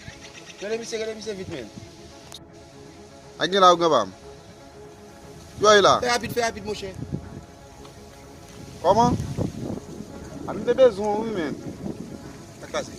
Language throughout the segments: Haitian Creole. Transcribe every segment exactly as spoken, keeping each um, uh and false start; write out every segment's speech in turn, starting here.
men. Rele misye, rele misye vit, men. A gen la, ou granpa m? Yo, e la. Fè rapid, fè rapid, monchè. Kòman? A, m te bezwen w, wi, men. Sa k pase?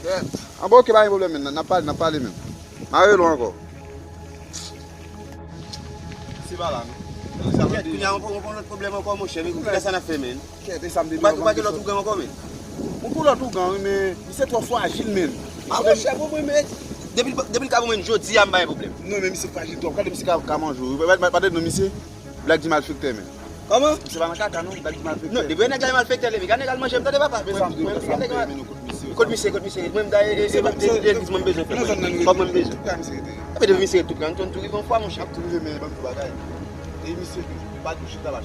Kèt. An, bon, oke, pa gen pwoblèm, men. N ap pale, n ap pale, men. M a rele w ankò. Se pa la, non. Kèt, kounye a, on, on, on lòt pwoblèm ankò, monchè, men, men, sa n ap fè, men. Kèt, e sa m te di w avan. Ou pa gen lòt ougan ankò, men? Mwen gen lòt ougan, wi, men misye twò frajil, men. A, monchè, bon, mwen, men, depi, depi l ka bon, men, jodi a, m pa gen pwoblèm. Non, men misye frajil twòp. Gade misye ka, ka manje w. Pa, pa, pa tande non misye. Black G malfektè, men. Kòman? Misye pa nan kaka, non. Black G malfektè. Non, depi nèg la malfektè, li, gade nèg la manje, m tande papa. Men sa m di w, sa m te men nou kot misye. Kot misye, kot misye. Mwen, m ta, e, e, se legliz mwen bezwen fè. Fòk mwen bezwen. Epi depi misye tou gran, tou rive yon fwa, monchè. Ap tou rive, men ban m di w bagay. E misye pa dou chita la.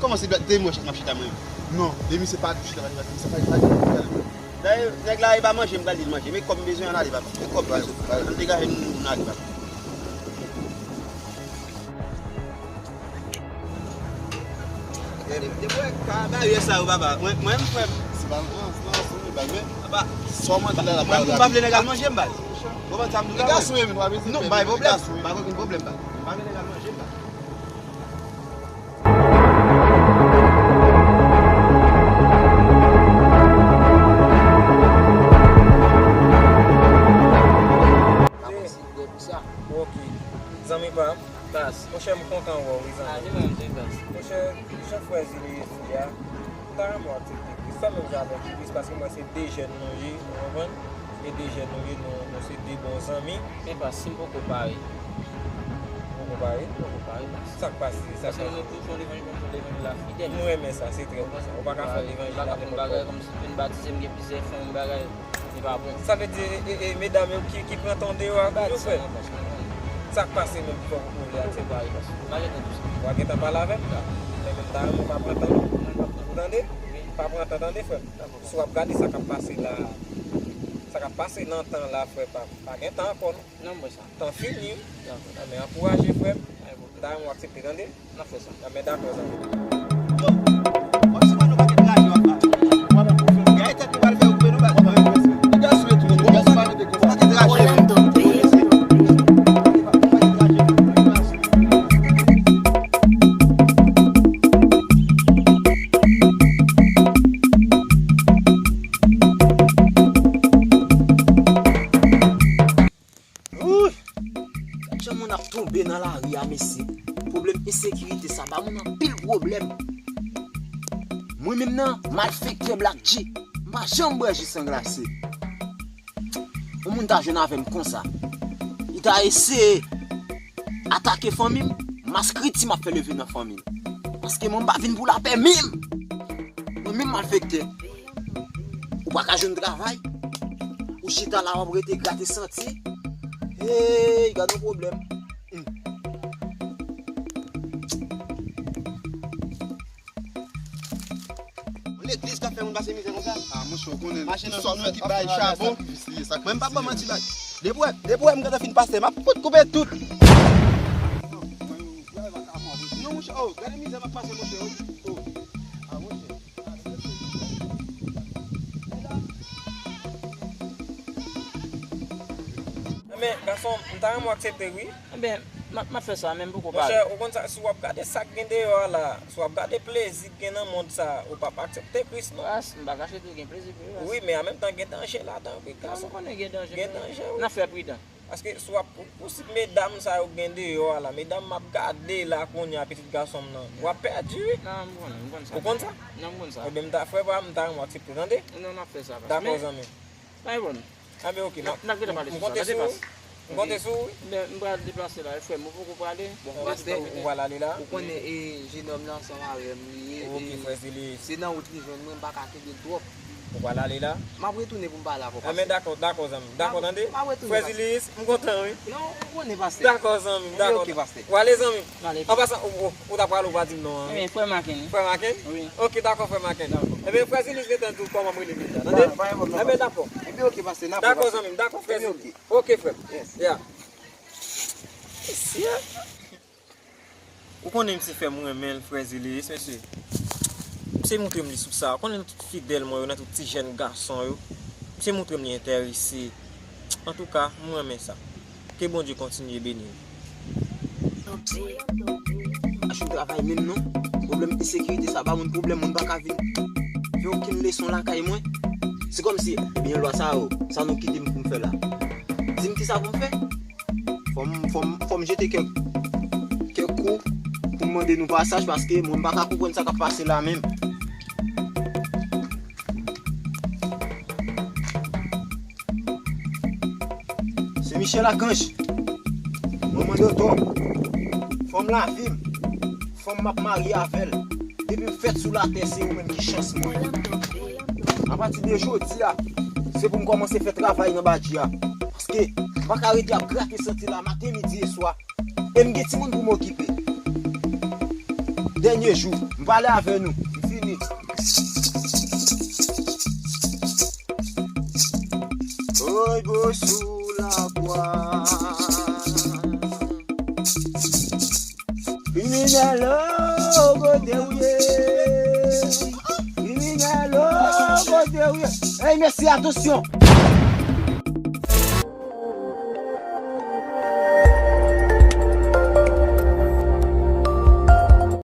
Kòman se de mwen chak m ap chita mwen? Non, e misye pa dou chita la, misye pa, pa, pa, pa. Dayè, nèg la, e pa manje m pral di l manje, men kòb m bezwen, ann ale, papa. Men kòb m bezwen. Ann degaje nou, nou ale, papa. Depi w wè ka baryè sa yo, papa, mwen, mwen, m frè m. Se pa l pran, se pa l pran, se pa l pran. Papa, sòman di la, la, mwen, m pa vle nèg al manje m, baz. Ou konprann sa m di w la, mwen? Li gason, men, w ap ese. Non, bay pwoblèm. Bay okenn pwoblèm, baz. M pa vle nèg al manje m, baz. Sa pran sigrèt pou sa. Ok. Zanmi pa m. Baz. Monchè, m kontan wè w, wi, zanmi. Ah, de menm, de baz. Monchè, jan frè Zili ye sou a, m ta renmen w aksepte Kris. Fè menm jan avèk Kris, paske m wè se de jèn nou ye, ou konprann? Se de jèn nou ye, nou, nou se de bon zanmi. Men baz, si m poko pare. Ou poko pare? M poko pare, baz. Sa k pase? Sa k pase? Paske nou toujou levanjil, nou levanjil la fidèl. M renmen sa, se trè bon sa. Ou pa ka fè levanjil la nenpòt lè. M pa konn bagay kòmsi vin batize, m gen plizyè fanmi bagay. Li pa bon. Sa vle di, e, e, e, medam yo ki, ki pran tan deyò a toujou, frè. Sa k pase menm ki fè w poko vle aksepte? Ou pa gentan pale avè m? Men menm ta renmen w pa pran tan, non. Ou tande? Pa pran tan, tande, frè m. Si w ap gade sa k ap pase la, sa k ap pase nan tan la, frè pa m, pa gen tan ankò, non. Tan fini. Men ankouraje, frè m. M ta renmen w aksepte, tande? N ap fè sa. Anben, dakò, zanmi. Yo, w ap sipoze yon pakèt raje w ap pale. Gade tèt nou pral fè yo koupe nou, baz. Nèg yo asire tou, nèg yo asire tou. Pakèt raje. Orlando, baby. Wouy! Gad jan moun ap tonbe nan lari a, mesye. Pwoblèm ensekirite sa ba moun anpil pwoblèm. Mwen menm nan, malfektè Black G, m pa janm bwè ji san glase. Yon moun ta jwenn avè m konsa. Li ta eseye atake fanmi m, mas kriti m ap fè leve nan fanmi m. Paske mwen m pa vin pou lapè menm. Mwen menm malfektè. Ou pa ka jwenn travay. Ou chita la w ap rete grate santi. Hey, gad yon pwoblèm. Hmm. Legliz k ap fè moun pase mizè konsa. Ah, monchè, ou konnen. Mache nan sòl ki bay chabon. Mwen m pa ban manti la. Depi w wè, depi w wè m gentan fin pastè, m ap fout koupe tout. Non, monchè, oh, gade mizè m ap pase, monchè, oh. Oh. Ah, monchè. Men, gason, m ta renmen w aksepte, wi. Enben, m ap, m ap fè sa, men m poko pare. Monchè, ou konn sa, si w ap gade sa k gen deyò a la, si w ap gade plezi k gen nan mond sa, ou p ap aksepte Kris, non. Baz, m pa kache tou, gen plezi vre, baz. Wi, men an menm tan, gen danje ladan, wi, gason. M konnen gen danje, men n ap fè pridan. Paske si w ap, pou, pou si medam sa yo k gen deyò a la, medam m ap gade la kounye a, pitit gason m nan, w ap pèdi, wi. Non, m konnen, m konn sa. Ou konn sa? Non, m konn sa. Enben, m ta, frè pa m, m ta renmen w aksepte, tande? Non, n ap fè sa, baz. Dakò, zanmi. Pa gen pwoblèm. Anben, ok, m konte sou ou. M konte sou ou, wi. Men, m pral deplase la, wi, frè m, ou poko prale? Bon, pastè, ou pral ale la? Ou konnen, e, jenòm nan ansanm avè m, li ye, e, se nan wout li jwenn mwen, m pa ka kenbe l twòp. Ou pral ale la? M ap retounen pou m pale avè w, pastè. Enben, dakò, dakò, zanmi m. Dakò, tande? M ap retounen, pastè. Frè Zilis, m kontan, wi. Non, ou konnen, pastè. Dakò, zanmi m, dakò. Enben, oke, pastè. W ale, zanmi m. M ale. An pasan, ou, ou, ou ta pral ou pa di m non an, wi. Enben, frè Maken. Frè Maken? Wi. Oke, dakò, frè Maken. Dakò. Enben, frè Zilis gentan di w kòman m rele m deja, tande? Pa, pa gen pwoblèm, pastè. Enben, dakò. Enben, oke, pastè, n ap... Dakò, zanmi m, dakò, frè Zilis. Enben, oke. Oke, frè m. Yes. Yeah. Mesye. Ou konnen misye fè m renmen l, frè Zilis, mesye. Misye montre m li sou sa. Ou konnen nan tout fidèl mwen yo, nan tout ti jèn gason yo, misye montre m li enterese. Antouka, m renmen sa. Ke Bondye kontinye beni w. Mache m travay menm non. Pwoblèm ensekirite sa ba moun pwoblèm, moun pa ka vin fè okenn leson lakay mwen. Se kòmsi, ebyen lwa sa yo, sa nou kite m pou m fè la. Di m kisa pou m fè? Fò m, fò m, fò m jete kèk, kèk kou pou m mande nou pasaj, paske mwen m pa ka konprann sa k ap pase la menm. Se Michel Archange. Mwen mande w tò. Fanm lavi m. Fanm m ap marye avè l. Depi m fèt sou latè, se ou menm ki chans mwen. Apati de jodi a, se pou m kòmanse fè travay nan badji a. Paske m pa ka rete ap grate santi la maten, midi e swa. E m gen timoun pou m okipe. Dènye jou, m pale avè nou. M fini. Oy, bo sou labwa. Kriminèl, oh, kote w ye? Kriminèl, oh, kote w ye? Hey, mesye, atansyon!